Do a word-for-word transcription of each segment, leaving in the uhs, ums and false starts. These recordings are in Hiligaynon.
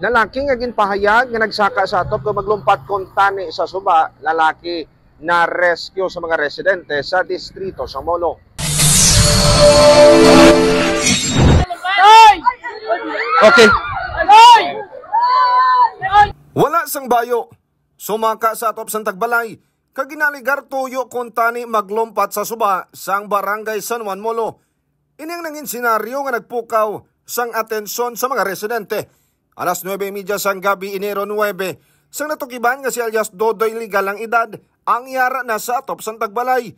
Lalaki nga ginpahayag nga nagsaka sa atop kag maglumpat kuntani sa suba, lalaki na rescue sa mga residente sa distrito sa Molo. Okay. Wala sang bayo. Sumaka sa atop sang tagbalay, kag ginaligar tuyo kuntani maglumpat sa suba sang Barangay San Juan Molo. Ini ang nangin senaryo nga nagpukaw sang atensyon sa mga residente. Alas nuebe y media sang gabi, Enero nuebe, sang natukiban nga si alias Dodoy, legal ang edad, ang yara na sa atop sang tagbalay.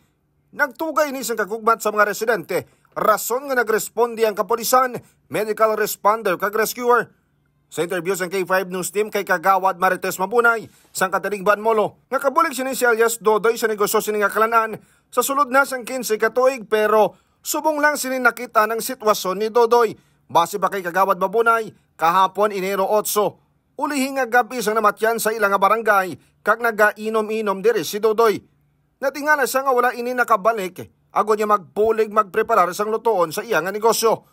Nagtugay ini sang kagugmat sa mga residente, rason nga nagresponde ang kapulisan, medical responder kag rescuer. Sa interview sang K five News Team kay Kagawad Marites Mabunay sang Katarigban Molo, nga kabulig sini si alias Dodoy sa negosyo sini nga kalanan sa sulod na sang kinse ka tuig, pero subong lang sini nakita ang sitwasyon ni Dodoy. Base pa kay Kagawad Mabunay, kahapon, Enero otso, ulihi nga gab-i sang namatyan sa ila nga barangay kag nagainom-inom diri si Dodoy. Natingala siya nga wala ini nakabalik, agod niya magbulig magpreparar sang lutoon sa iya nga negosyo.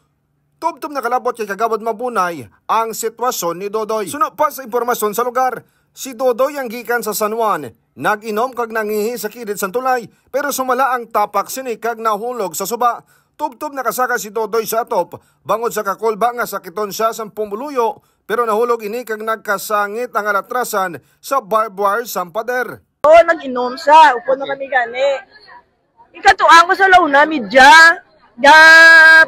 Tubtob nakalabot kay Kagawad Mabunay ang sitwasyon ni Dodoy. Suno pa sa impormasyon sa lugar, si Dodoy ang gikan sa San Juan, nag-inom kag nangihi sa kilid sang tulay, pero sumala ang tapak sini kag nahulog sa suba. Tubtob nakasaka si Dodoy sa atop bangod sa kakulba nga sakiton siya sang pumuluyo, pero nahulog ini kag nagkasangit ang alatrasan sa barbed wire sang pader. Oo, nag-inom siya. Upod na kami gani. Ikatuang ko sa launa, media. Ga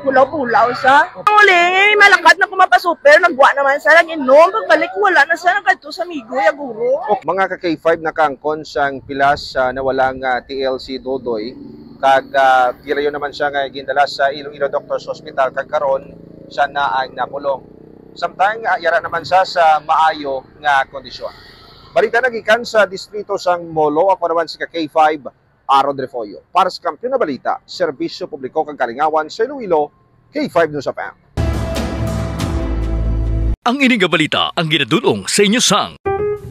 pulaw-pulaw siya. Ang uli, eh, malakat na kumapasuper, nagwa naman siya, nag-inom. Pagbalik, wala na siya, nagkadto sa Migoy, Aguro. Mga ka K five, nakaangkon sang pilas sa nawalang, ah, T L si Dodoy. Kag, ah, gilayon naman siya nga gindala sa Iloilo Doctors Hospital, kag karon siya na ang napulong. Samtang, ah, yara naman siya sa maayo nga kondisyon. Balita nagikan sa distrito sang Molo, ako naman si ka K five, Aaron Refollo. Para sa Kampiyon na Balita, Serbisyo Publiko kag Kalingawan sa Iloilo, K five News F M. Ang ini nga balita ang ginadul-ong sa inyo sang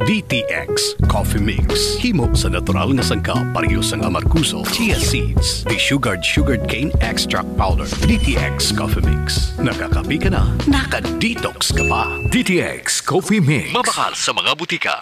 D T X Coffee Mix. Himo sa natural nga sangkap, pareho sang amargoso, chia seeds, desugared sugarcane extract powder. D T X Coffee Mix. Nakakape ka na, naka-detox ka pa. D T X Coffee Mix. Mabakal sa mga butika.